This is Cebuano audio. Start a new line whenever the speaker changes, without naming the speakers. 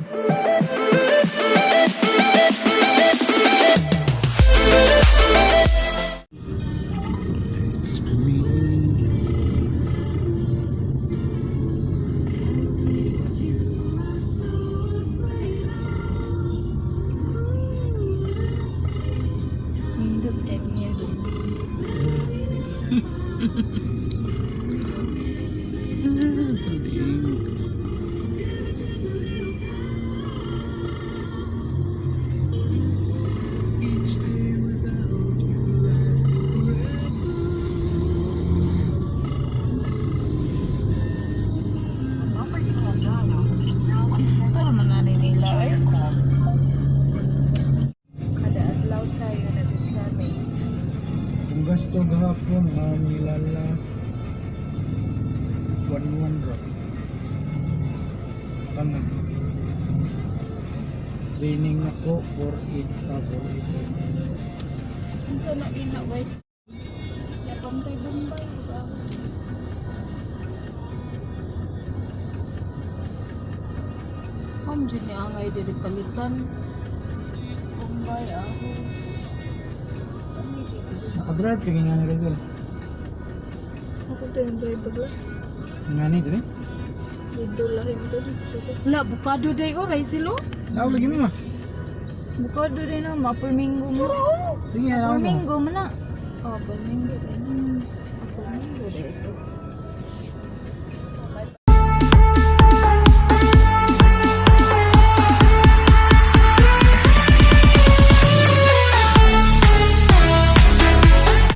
It's me.
Nindot eh niya.
Each day without you lasts forever.
Store man na ni nila eh. Kada adlaw tayo nag-climate.
Kung gasto gahapon, mamilala 1-1 ra. Tanag. Training ako 4-8 ka 4-8.
Unsa na ina wait. Yapantay Bombay ba? Kom jud ni angay diri palitan. Bombay ako.
Naka-drive ka nga ni Rizal.
Ako tayo drive bagla.
Nga ni diri?
Dito lahin to. Wala, bukado day oray silo.
Naw lagi mo.
Bukado day na, mapulminggo mo.
Sige, naw mo.
Pulminggo mo na. Oh, pulminggo day na.